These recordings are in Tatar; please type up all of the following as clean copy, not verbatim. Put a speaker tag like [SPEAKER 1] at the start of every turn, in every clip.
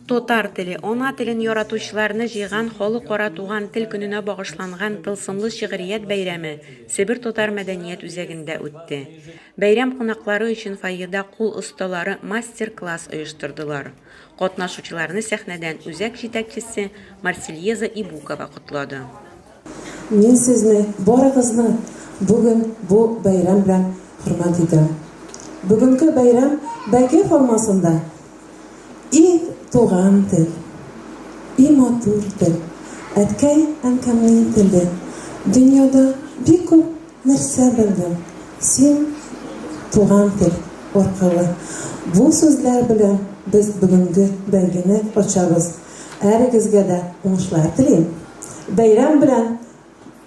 [SPEAKER 1] Татар теле, ана телен яратучыларны җыйган Халыкара туган тел көненә багышланган тылсымлы шигърият бәйрәме Себер татар мәдәният үзәгендә үтте. Бәйрәм кунаклары өчен фойеда кул осталары мастер-класс оештырдылар. Катнашучыларны сәхнәдән үзәк җитәкчесе Марсельеза Ибукова котлады.
[SPEAKER 2] Мин сезне барыгызны бүген бу бәйрәм белән хөрмәт итәм. Бүгенге бәйрәм бәйге формасында. И туган тел, и матур тел, әткәй-әнкәмнең теле, дөньяда бик күп нәрсә белдем син, туган тел аркылы. Бу сүзләр белән без бүгенге бәйгене ачабыз. Һәрегезгә дә уңышлар телим. Бәйрәм белән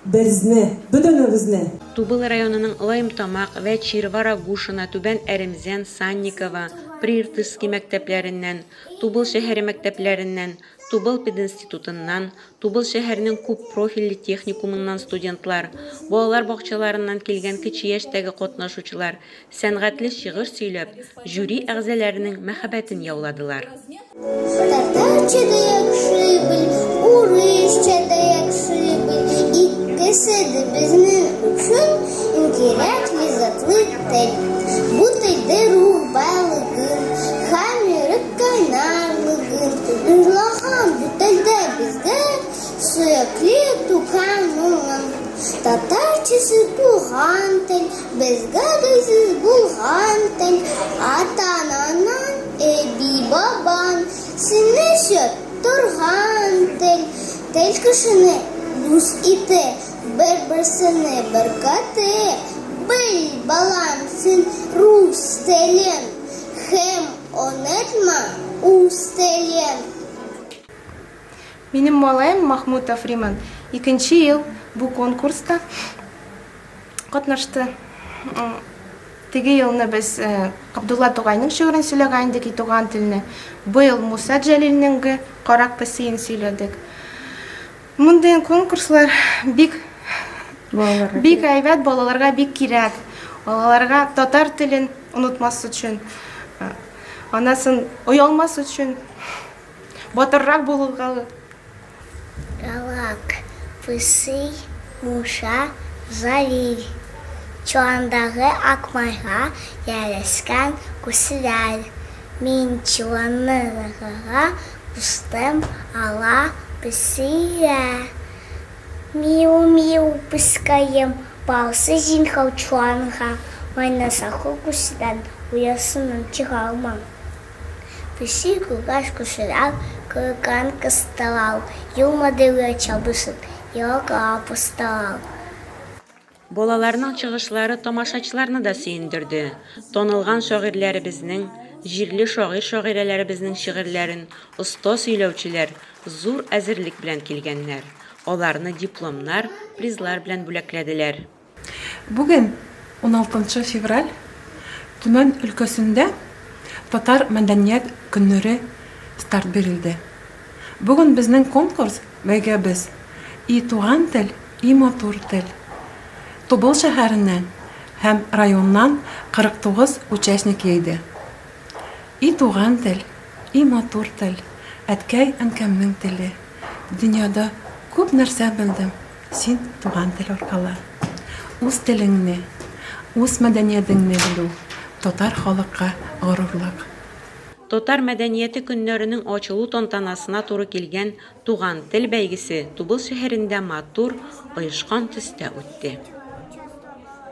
[SPEAKER 2] безне, бөтенебезне!
[SPEAKER 1] Тубыл районының Лаемтамак, Вәчир, Варагушино, Түбән Әремзән, Санниково, Прииртышский мәктәпләреннән, Тубыл шәһәре мәктәпләреннән, Тубыл пединститутыннан, Тубыл шәһәренең күп профильле техникумыннан студентлар, балалар бакчаларыннан килгән кече яшьтәге катнашучылар сәнгатьле шигырь сөйләп, жюри әгъзаләренең мәхәббәтен яуладылар.
[SPEAKER 3] Татарча да яхшы бел, урысча да яхшы бел, икесе дә безнең өчен иң кирәкле затлы тел. Бу телдә рух байлыгын һәм йөрәк кайнарлыгын җырлаган бу телдә безгә сөекле туган моңын. Татарчасы туган тел, Безгә газиз булган тел, ата-анаң, әби-бабаң, сине сөеп торган тел. Тел кешене дус итә, бер-берсенә беркетә. Бел, балам, син рус телен һәм онытма үз телен.
[SPEAKER 4] Минем малаем Махмутов Риман икенче ел бу конкурста. Катнашты. Теге елны без Габдулла Тугайның шигырен сөйләгән идек, и туган телне. Быел Муса Җәлилнең Карак песиен сөйләдек. Мондый конкурслар бик бик әйбәт, балаларга бик кирәк. Балаларга татар телен онытмас өчен, анасын оялмас өчен, батыррак булырга.
[SPEAKER 3] Галак, песый, Муса, Залил. Чоландагы Акмайга ияләшкән күселәр. Мин чоланны рагага куштым, ала песигә. Миу-миу, пескәем, барсы зинһар чоланга, майнасакы күседән оясыннан чыгарма. Песи күргәч күселәр койрыкларын кыстылар, Юлмады чабышып, еракка постылар.
[SPEAKER 1] Балаларның чыгышлары тамашачыларны да сөендерде. Танылган шагыйрьләребезнең, җирле шагыйрь-шагыйрәләребезнең шигырьләрен оста сөйләүчеләр зур әзерлек белән килгәннәр. Аларны дипломнар, призлар белән бүләкләделәр.
[SPEAKER 5] Бүген, уналтынчы февраль, Төмән өлкәсендә Татар мәдәният көннәре старт бирелде. Бүген безнең конкурс бәйгебез И туган тел, и матур тел. Тубыл шәһәреннән һәм районнан 49 участник йыйды. И туган тел, и матур тел, әткәй-әнкәмнең теле. Дөньяда күп нәрсә белдем, Син туган тел аркылы. Үз телеңне, үз мәдәниятеңне белү, татар халыкка горурлык.
[SPEAKER 1] Татар мәдәнияте көннәренең ачылу тантанасына туры килгән Туган тел бәйгесе Тубыл шәһәрендә матур, оешкан төстә үтте.